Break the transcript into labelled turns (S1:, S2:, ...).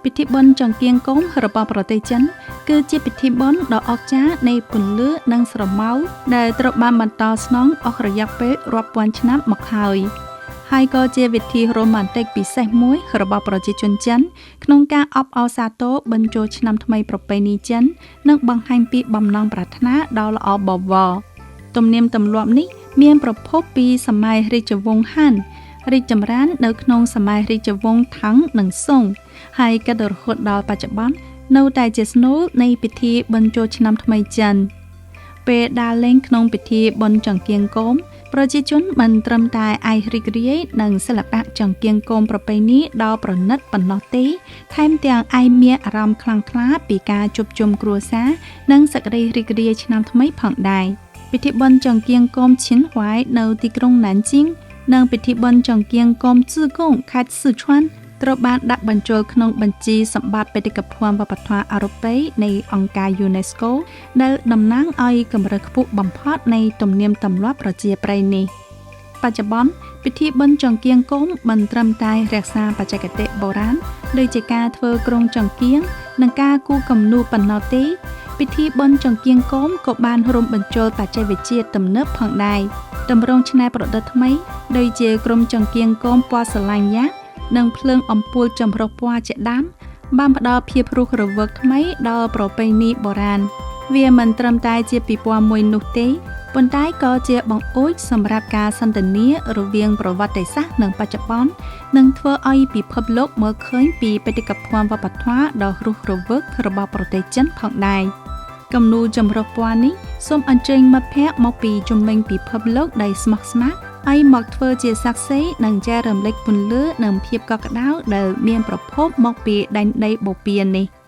S1: ពិធីបុណ្យចង្គៀងគោមរបស់ប្រទេសចិនគឺជាពិធីបុណ្យដ៏អស្ចារ្យនៃពន្លឺនិងស្រមោលដែលត្រូវបានបន្តស្នងអស់រយៈពេលរាប់ពាន់ឆ្នាំមកហើយហើយក៏ជាវិធីរ៉ូម៉ាន់ទិកពិសេសមួយរបស់ប្រជាជនចិនក្នុងការអបអរសាទរបិណ្យចូលឆ្នាំថ្មីប្រពៃណីចិននិងបង្ហាញពីបំណងប្រាថ្នាដ៏ល្អបវរទំនៀមទម្លាប់នេះមានប្រភពពីសម័យរាជវង្សហានរីកចម្រើននៅក្នុងសម័យរាជវង្សថងនិងសុងហើយក៏រហូតដល់បច្ចុប្បន្ននៅតែជាស្នូលនៃពិធីបុណ្យចូលឆ្នាំថ្មីចិនពេលដើរលេងក្នុងពិធីបុណ្យចង្គៀងគោមប្រជាជនមិនត្រឹមតែអាចរីករាយនឹងសិល្បៈចង្គៀងគោមប្រពៃណីដ៏ប្រណិតប៉ុណ្ណោះទេថែមទាំងអាចមានអារម្មណ៍ខ្លាំងក្លាពីការជួបជុំគ្រួសារនិងសេចក្តីរីករាយឆ្នាំថ្មីផងដែរពិធីបុណ្យចង្គៀងគោមឈិនហួយនៅទីក្រុងណានជីងនិងពិធីបុណ្យចង្គៀងគោមจื่อกงខេត្តសឺឆួនត្រូវបានដាក់បញ្ចូលក្នុងបញ្ជីសម្បត្តិបេតិកភណ្ឌវប្បធម៌អរូបីនៃអង្គការ UNESCO ដែលតំណាងឲ្យកម្រិតខ្ពស់បំផុតនៃទំនៀមទម្លាប់ប្រជាប្រិយនេះបច្ចុប្បន្នពិធីបុណ្យចង្គៀងគោមមិនត្រឹមតែរក្សាបច្ចេកទេសបុរាណដូចជាការធ្វើក្រុងចង្គៀងនិងការគូរគំនូរប៉ុណ្ណោះទេពិធីបុណ្យចង្គៀងគោមក៏បានរួមបញ្ចូលបច្ចេកវិទ្យាទំនើបផងដែរទម្រង់ច្នៃប្រឌិតថ្មីដូចជាក្រុមចង្គៀងគោមពណ៌ស្រឡាញ់យ៉ានិងភ្លើងអំពូលចម្រុះពណ៌ជាដើមបានផ្ដល់ភាពរស់រវើកថ្មីដល់ប្រពៃណីបុរាណវាមិនត្រឹមតែជាពិព័រណ៍មួយនោះទេប៉ុន្តែក៏ជាបង្អួចសម្រាប់ការសន្ទនារវាងប្រវត្តិសាស្ត្រនិងបច្ចុប្បន្ននិងធ្វើឲ្យពិភពលោកមើលឃើញពីបេតិកភណ្ឌវប្បធម៌ដ៏រស់រវើករបស់ប្រទេសចិនផងដែរគំនូរចម្រុះពណ៌នេះសូមអញ្ជើញមិត្តភ័ក្តិមកពីជុំវិញពិភពលោកដែលស្មោះស្ម័គ្រឲ្យមកធ្វើជាសាក្សីនិងចែករំលែកពន្លឺនិងភាពកក់ក្ដៅដែលមានប្រភពមកពីដែនដីបូព៌ានេះ។